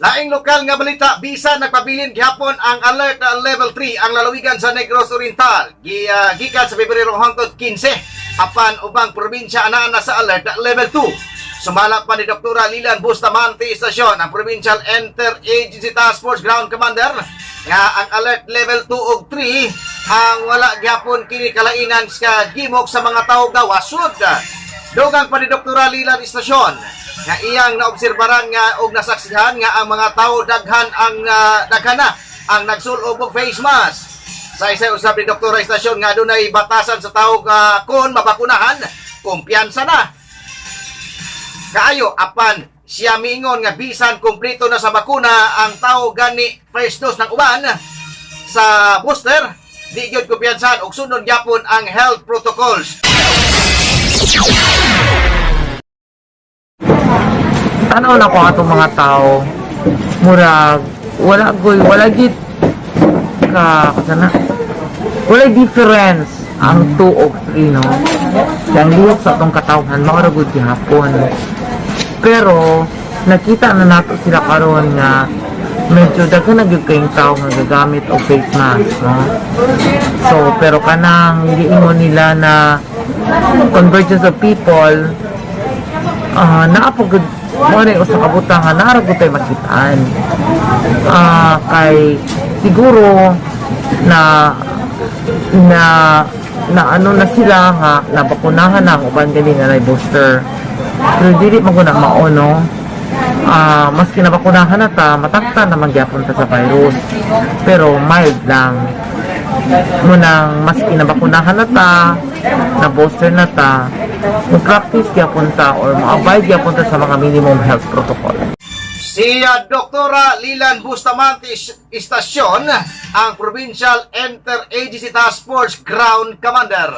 Laing lokal nga balita, bisan nagpabilin gihapon ang alert na level 3 ang lalawigan sa Negros Oriental. Gikan sa Pebrero hangtod 15 apan ubang probinsya anaa na sa alert na level 2. Sumala pa ni Dr. Lilan Bustamante Istasyon, ang Provincial Interagency Task Force Ground Commander, nga ang alert level 2 ug 3 ang wala gihapon kini kalainan sa gimok sa mga tawo gawasud. Dugang pa ni Dr. Lilan Istasyon nga iyang naobserbaran nga og nasaksihan nga ang mga tawo daghan ang daghan na ang nagsulob og face mask. Sa isa usab ni Dr. Istasyon nga adunay batasan sa tawo nga kon mabakunahan, kumpiyansa na kaayo, apan siya miingon nga bisan kumpleto na sa bakuna ang tao, gani first dose ng uban sa booster, di gyud kumpiyansahan ug sundon gyapon ang health protocols. Tanaw na ko atong mga tao, murag wala goy, wala gid ka kana, wala difference ang 2 o 3, no? Kaya ang lihok sa atong katawhan mao ra gud gihapon, pero nakita na nato sila karon nga medyo daghan na gyud kayong tao nga gagamit og face mask, no? So pero kanang giingon nila na convergence of people, naa po gud mo na usa ka butang nga naa ra gud tay makitaan. Kay siguro na na na ano na sila nga nabakunahan na ang uban gani nga nay booster, pero dili man gud na mao, no? Maski nabakunahan na ta, matakta na magyapon ta sa virus, pero mild lang. Munang maski nabakunahan na ta, na booster na ta, mo practice gyapon ta or mo-abide gyapon ta sa mga minimum health protocol. Si Dr. Lilan Bustamante Istasyon, ang Provincial Interagency Task Force Ground Commander.